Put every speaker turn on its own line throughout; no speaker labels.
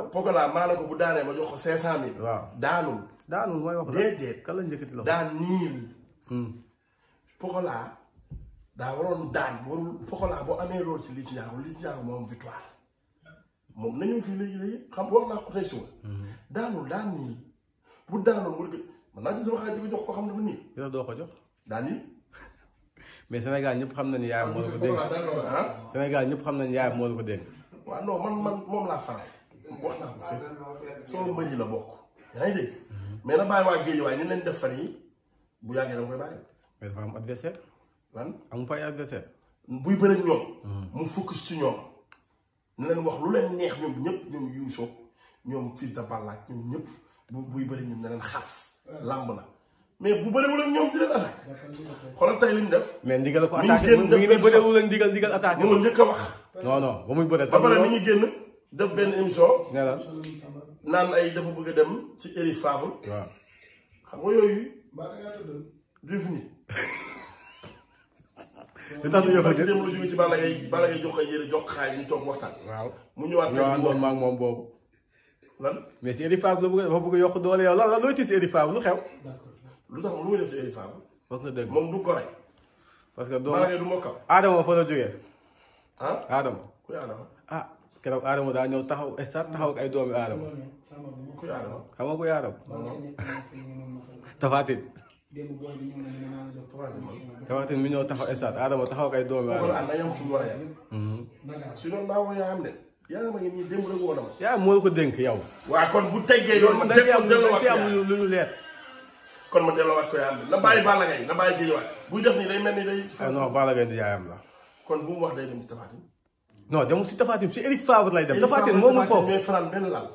Pokola maa ne ko bu daanee ma jox ko 500.000.
waaw daanul mooy wax.
déedéet
kan la njëkkati loxo
daan niil. Pokola daa waroon daan warul Pokola boo amee loolu ci Liss Ndiago moom victoire moom nañu fi léegi xam wax naa ko tey suba. daanul daan niil bu daanoon mu man naa ci sama xarit di ko jox ko xam dafa nii.
yow doo ko jox.
daan niil.
mais Sénégal ñëpp xam nañu yaayam moo la ko dégg. Sénégal ñëpp xam nañu yaayam moo la ko dégg.
waaw non man moom laa faral wax naa ko fépp sama mbër yi la bokk yaa ngi dégg mais na bàyyi waa géej waaye ni leen def fan yi bu yàggee dama koy bàyyi.
mais dafa am adversaire.
lan
amu fay adversaire.
buy bëri ñoom. mu focus ci ñoom. ne leen wax lu leen neex ñoom ñëpp ñoom Youssou ñoom Fils de Balla ñoom ñëpp buy bëri ñoom ne leen xas. làmb la mais bu bëriwul ak ñoom di leen attaqué. xoolal tey li mu def.
mais ndigal la ko attaqué mu ngi ne bëriwul ak ndigal attaqué.
mu njëkk a wax.
non ba muy bëre.
ba pare ni ñu génn def benn émission.
ne la
naan ay dafa bëgg a dem ci Eric Favre.
waaw
xam nga yooyu. du fi nit.
li tax ñu yëf a jël
dem la jóge ci Balla Gaye jox ko yére jox xaay ñu toog waxtaan.
waaw
mu ñëwaat
moom maag moom boobu.
lan
mais si Eric Favre la bëgg dafa bëgg yokk doole yow lan looy tis Eric Favre lu xew.
lu tax lu muy def ci Eric Favre.
wax nga dëgg
moom du gore.
parce que doo
Balla Gaye du mokkam.
Adama fa la jógee.
ah
Adama.
kuy Adama.
ah keroog Adama daa ñëw taxaw stade taxaw ak ay doomi Adama.
kuy Adama.
xam nga kuy Adama. Tapha Tine. Tapha Tine mi ñëw taxaw stade Adama taxaw ak ay doomi
Adama.
Adama.
na yam fu mu war a yam. sinon naa woo yaayam de yaayam a ngi nii démb rek woon na ma.
yaa moo ko dénk yow.
waaw kon bu teggee loolu ma teg ko delloowaat ko
am lu ñu leer.
kon ma delloowaat ko yaayam na bàyyi Balla Gaye na bàyyi géejawaat buy def nii day mel ni day.
non Balla Gaye di yaayam la.
kon bu mu wax day dem ci Tapha Tine.
non demul si Tapha Tine si Eric Favre lay dem. Tapha Tine moomu foofu
ñooy faral benn lal.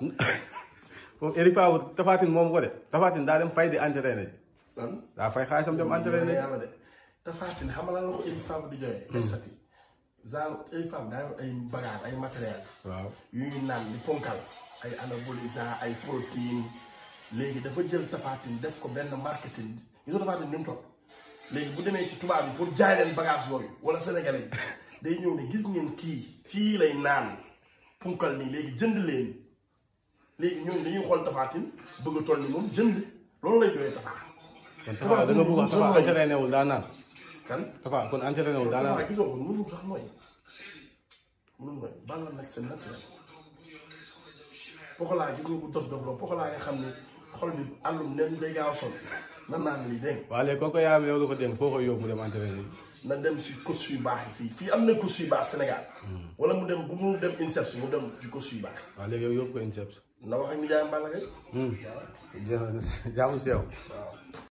moom Eric Favre Tapha Tine moomu ko de Tapha Tine daa dem fay di entraîné ji.
lan
daa fay xaalisam dem entraîné ji.
yàlla de Tapha Tine xam nga lan la ko Eric Favre di joxee. estati genre Eric Favre daa yor ay bagages ay matériel.
waaw
yu ñu naan di ponkal ay anabolisant ay protéine léegi dafa jël Tapha Tine def ko benn marketing gis nga Tapha Tine ni mu toll léegi bu demee ci tubaab bi pour jaay leen bagage yooyu wala sénégalais yi day ñëw ne gis ngeen kii ci lay naan ponkal nii léegi jënd leen léegi ñooñu dañuy xool Tapha Tine bëgg a toll ni moom jënd loolu lay doyee Tapha.
kon Tapha da nga bëgg wax Tapha entraîné wul daa naan.
kan
Tapha kon entraîné wul daa naan.
gisoo ko mënul sax nooy mënul nooy Balla nag c'est naturel Pokola gis nga bu dof la Pokola nga xam ne xol bi àllum nen day gaaw sol nan naan lii dégg
waaw léegi kooku yaayam yow la ko dénk foo koy yóbbu mu dem entraîné.
na dem ci coach yu baax yi fii am na coach yu baax Sénégal wala mu dem bu mu dem INSEPS mu dem ci coach yu baax.
waaw léegi yow yóbbu ko INSEPS.
na wax ak nijaayam Balla Gaye.
jaamu si yow.
waaw.